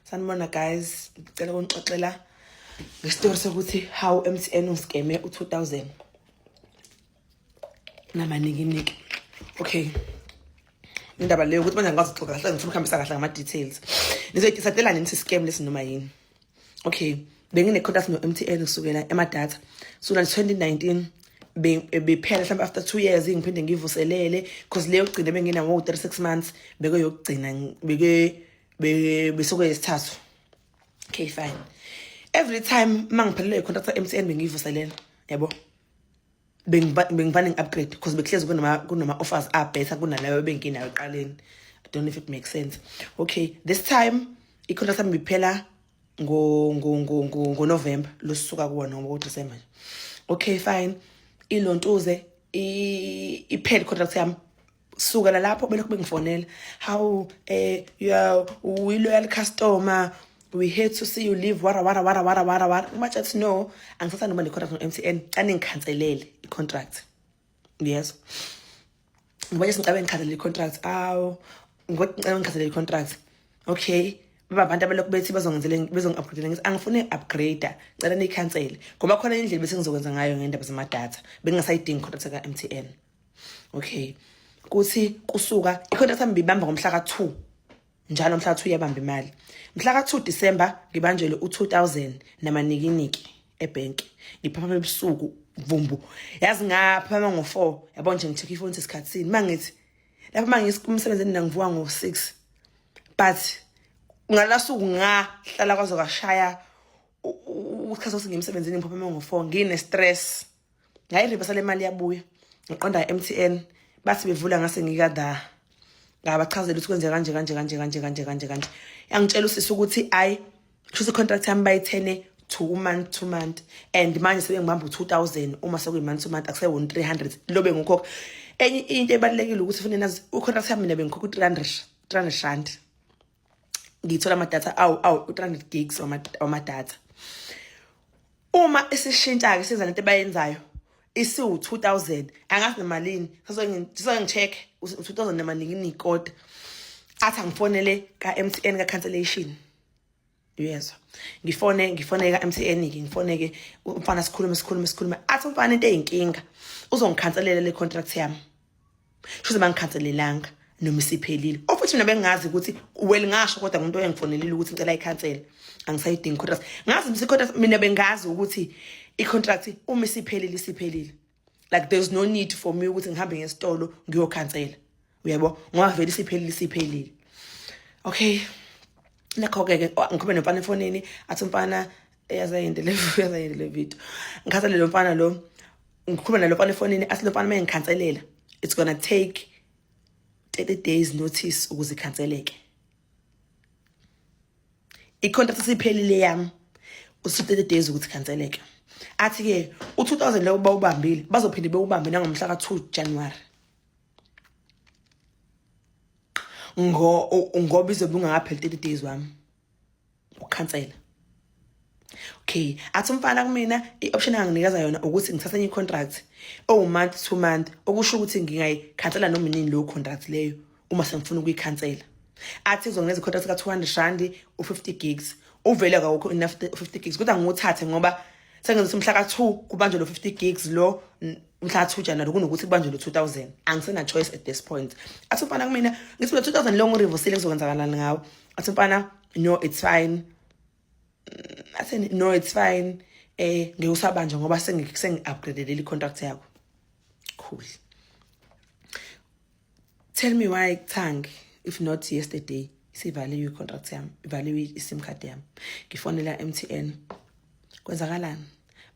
Sanibona guys, ngicela ukunixoxela ngestori sokuthi how MTN ungiskeme u2000 namanikiniki. Okay. Indaba leyo ukuthi manje angikwazi ukuxoxa kahle, ngifuna ukuhambisa kahle ngama details. Nizoyidisatelani nithi scam lesi noma yini? Okay, bengine contract no MTN kusukela emadatha. Sukela 2019 bephela mhlawumbe after 2 years ngiphinde ngivuselele because leyo gcina benginawo 36 months beke yokugcina beke besokwesithathu. Okay, fine. Every time mangiphelelwe i-contract ka-MTN bengiyivuselela, yabo, bengivane ngi-upgrade because bekuhlezi kunama-offers a-better kunalayo ebenginayo ekuqaleni. I don't know if it makes sense. Okay, this time i-contract yami biphela ngo-November losisuka kuwona ngoba ku-December nje. Okay, fine. Ilontuze iphele i-contract yami, sukela lapho belokhu bengifonela, how you are we loyal customer, we hate to see you leave, wara wara wara wara wara wara. Uma just no, angisatha noma ne-contract no-MTN, aningikhanselele i-contract. Yes, ngoba nje singicabanga ngikhanselele i-contract, awu, ngoba ngicabanga ngikhanselele i-contract. Okay, baba abantu abalokhu bethi bazongenzela, bezongi-upgrade, ngithi angifuni upgrade, cela niyikhansele ngoba khona indlela bese ngizokwenza ngayo ngendaba zamadatha, bengingasayidingi i-contract ka-MTN. Okay, kuthi kusuka i-contract yami bibamba ngomhla ka-2 njalo, mhla ka-2 iyabamba imali. Mhla ka-2 December ngibanjelwe u-2000 namanikiniki ebhenki. Ngiphaphama ebusuku, vumbu, yazi ngaphaphama ngo-4, yabo nje, ngi-check ifoni sesikhathini mangithi lapho mangisemsebenzini nangivuka ngo-6, but ngalasuku ngahlala kwaze kwashaya isikhathi sokuthi ngimsebenzini. Ngiphaphame ngo-4 ngine-stress, ngayirivesa le mali, yabuya. Ngiqonda MTN, bathi bevula ngase ngikada, ngabachazela ukuthi kwenzeka kanje kanje kanje kanje kanje kanje kanje. Yangitshela usisi ukuthi ayi, kusho i-contract yami bayithene 2 month to month and manje sebengibamba u-2000 uma sekuyi-month to month, akusewona 300 lo bengikhokha. Enye into ebalulekile ukuthi fanele nazi, i-contract yami mina bengikhokha u-300 300 rand, ngithola amadatha awu u-300 gigs wamadatha. Uma isishintsha-ke senza lento abayenzayo, isiwu-2000, angazi namalini, sazongi-check u-2000 namalini kodwa athi angifonele ka-MTN ka-cancellation. Uyezwa, ngifone ka-MTN-ke, ngifone-ke umfana, sikhulume sikhulume sikhulume, athi umfana into eyinkinga uzongikhanselela le contract yami. Shuze bangikhanselelanga noma isiphelile, ofuthi mina bengingazi ukuthi, well, ngasho kodwa ngumuntu oyangifonelile ukuthi ngicela ikhansele, angisayidingi contract. Ngazi mse contract, mina bengazi ukuthi i-contract uma isiphelile isiphelile, like there's no need for me ukuthi ngihambe ngesitolo ngiyokhansela, uyabo, ngoba vele isiphelile isiphelile. Okay, nakho-ke ke ngikhulume nomfana efonini, athi umfana eyazayinde le, yazayinde le video, ngikhathalele lo mfana lo, ngikhuluma nalo mfana efonini, athi lo mfana uma ngikhanselela it's gonna take 30 days notice ukuze ikhanseleke i-contract isiphelile yami, usu 30 days ukuthi ikhanseleke. Athi-ke u-2000 lo bawubambile, bazophinde bewubambe nangomhla ka-2 January ngoba izobe ungakapheli 30 days wami ukukhansela. Okay, athi umfana kumina i-option anginikeza yona ukuthi ngithathe enye i-contract owu-month to month, okusho ukuthi ngingayikhansela noma inini leyo contract leyo uma sengifuna ukuyikhansela. Athi uzonginikeza i-contract ka-200 rand u-50 gigs, uvele kawukho enough 50 gigs, kodwa ngiwuthathe ngoba sengenza umhla ka-2 kubanjwe lo 50 gigs lo mhla ka-2 January kunokuthi kubanjwe lo 2000, angisena choice at this point. Athi umfana kumina, ngithi lo 2000 lo ngirivosile kuzokwenzakalani ngawo? Athi umfana no, it's fine. Athi no, it's fine, ngeke usabanje ngoba sengi-upgradele i-contract yakho. Cool. Tell me why kuthangi, if not yesterday, isivaliwe i-contract yami, ivaliwe i-sim card yami. Ngifonela MTN, kwenzakalani?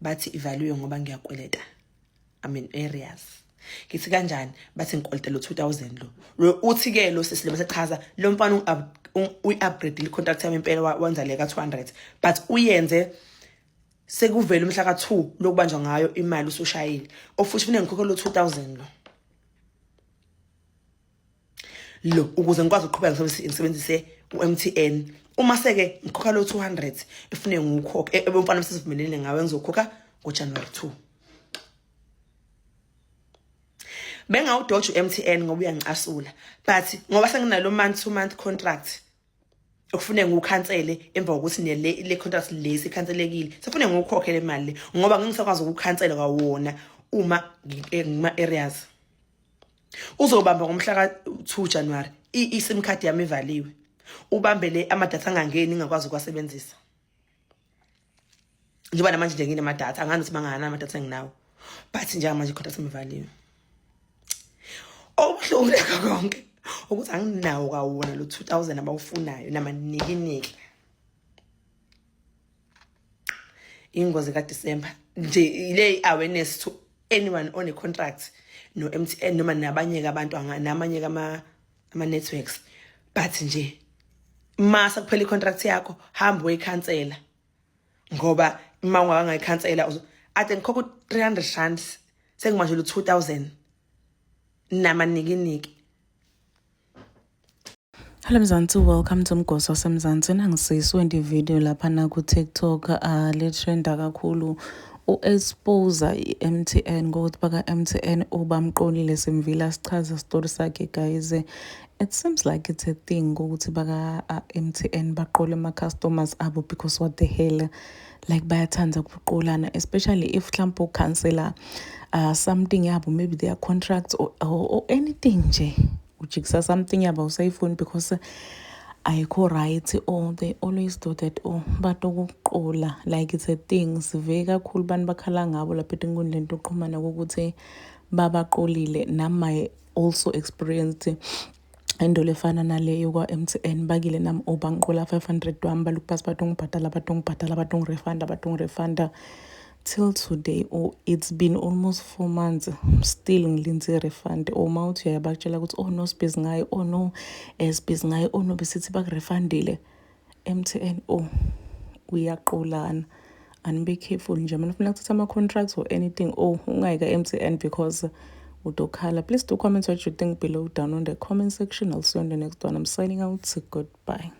Bathi ivaliwe ngoba ngiyakweleta, I'm in areas. Ngithi kanjani? Bathi ngikweleta lo 2000 lo. Uthi ke lo sisi bese chaza lo mfana uyi-upgrade i-contract yami impela, wenza le ka-200, but uyenze sekuvele umhla ka-2 lokubanjwa ngayo imali usushayile, ofuthi funeka ngikhokhe lo 2000 lo ukuze ngikwazi ukuqhubeka ngisebenzise u-MTN. Uma seke ngikhokha lo 200 efune ngiwukhokhe ebomfana sesivumelene ngawe, ngizokhokha ngoJanuary 2. Bengawudoja u-MTN ngoba uyangicasula, but ngoba senginalo month to month contract. Okufuneka ngiwukhansele emva kokuthi nele le contract le sikhanselekile, sekufuneka ngiwukhokhe le mali le ngoba ngingisakwazi ukukhansela kwawona uma ngima areas. Uzobamba ngomhla ka-2 January, i-SIM card yami ivaliwe, ubambele amadatha angangeni, ngingakwazi ukuwasebenzisa njengoba namanje nje nginamadatha. Angani ukuthi mangakanani amadatha enginawo, but njengamanje i-contract ivaliwe. Okubuhlungu lekho konke ukuthi anginawo kwawona lo 2000 abawufunayo namanikiniki. Ingozi kaDecember nje ile, awareness to anyone on a contract no MTN noma nabanye ke abantu, namanye ama networks, but nje masa kuphela icontract yakho, hamba uyikhansela, ngoba uma ungakangayikhansela ade ngikhokha u-300 rand, sengimanje lo 2000 namanikiniki. Hello Mzansi, welcome to Mgosi waseMzansi. Nangisiswe video laphana ku-TikTok le trenda kakhulu, u-expose i-MTN ngokuthi baka-MTN ubamqolile. Simvila sichaza story sakhe. Guys, it seems like it's a thing ukuthi baka-MTN baqole ama-customers abo, because what the hell, like bayathanda ukuqolana, especially if mhlawumbe ukhansela something yabo, maybe their contracts or anything nje, ujikisa something yabo awusayifuni because ayikho right, or they always do that or batokuqola, like it's a thing. Sive kakhulu bantu bakhala ngabo lapha etinkundleni tokuxhumana kokuthi babaqolile. Nami I also experienced into lefana naleyo kwa-MTN. Bakile nami obangiqola 500 wami, balokhu basi batongibhadala, batongibhadala, batongirefunda, batongirefunda till today. Oh, it's been almost 4 months, still ngilindze i-refund. Or uma uthi uyabakutshela ukuthi, "Oh no, sibhizi ngayo," "Oh no, sibhizi ngayo," "Oh no, besithi bakurefundile." MTN, oh, uyaqolana and be careful nje mina ufuna ukuthatha ama-contracts or anything, oh, ungayi ka-MTN because udokhala. Please do comment what you think below down on the comment section. I'll see you on the next one. I'm signing out. Goodbye.